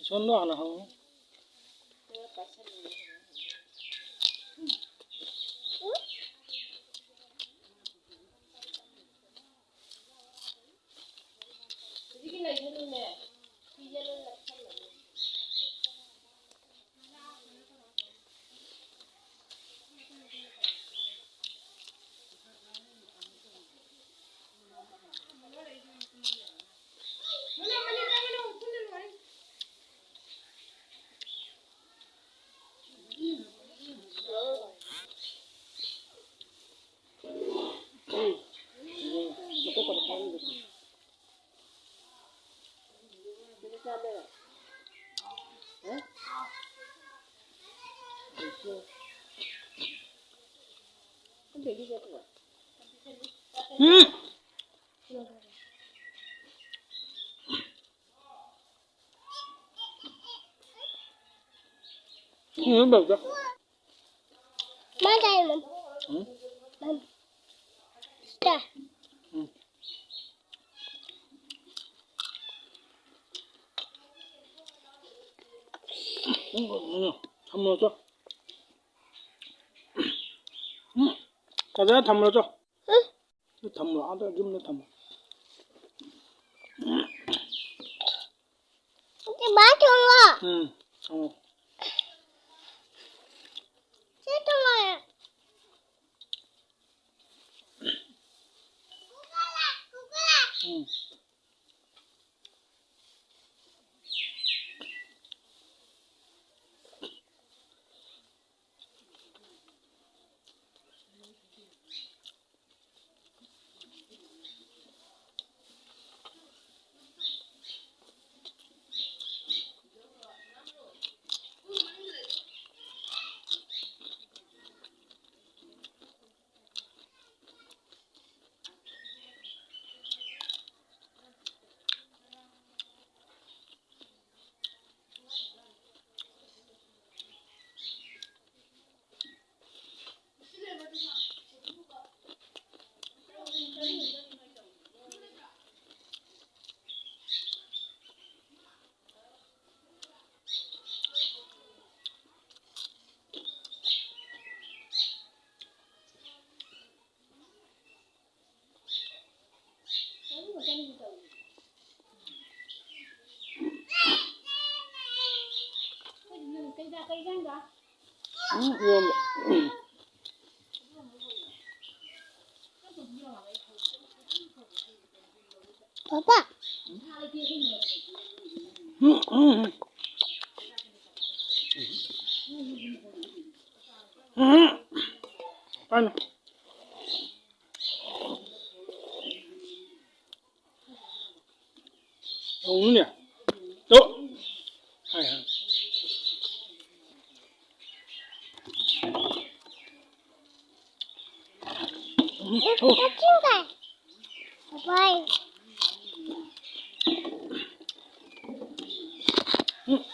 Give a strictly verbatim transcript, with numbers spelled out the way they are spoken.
ꯏꯁꯣꯟꯗꯣ ꯍꯥꯟꯅ ꯍꯪꯉꯨ꯫ ꯎꯝ꯫ ꯎꯝ, ꯂꯧꯗꯦ꯫ ꯃꯥ ꯆꯥꯏ, ꯃꯝ꯫ ꯎꯝ꯫ ꯃꯝ꯫ ꯆꯥ꯫ ꯎꯝ꯫ ꯎꯝ, ꯎꯝ, ꯎꯝ꯫ ꯊꯝꯃꯣ ꯆꯣ꯫ ꯎꯝ꯫ ꯐꯖꯅ ꯊꯝꯃꯣ ꯆꯣ꯫ ꯎꯝ꯫ ꯊꯝꯃꯣ, ꯑꯥꯗ ꯌꯨꯝꯗ ꯊꯝꯃꯣ꯫ ꯁꯤ ꯃꯥ ꯊꯣꯡꯉꯣ꯫ ꯎꯝ, ꯊꯝꯃꯣ꯫ ꯁꯤ ꯊꯣꯡꯉꯣ꯫ ꯎꯝ꯫ ꯏꯔꯣꯝꯕ꯫ ꯄꯥꯄꯥ꯫ ꯎꯝ, ꯎꯝ, ꯎꯝ꯫ ꯎꯝ꯫ ꯄꯥꯟ꯫ ꯊꯣꯡꯉꯨꯅꯦ꯫ ꯇꯣ꯫ ꯍꯥꯏ, ꯍꯥꯏ꯫ ꯎꯝ, ꯇꯣ꯫ ꯄꯥꯄꯥꯏ꯫ ꯎꯝ꯫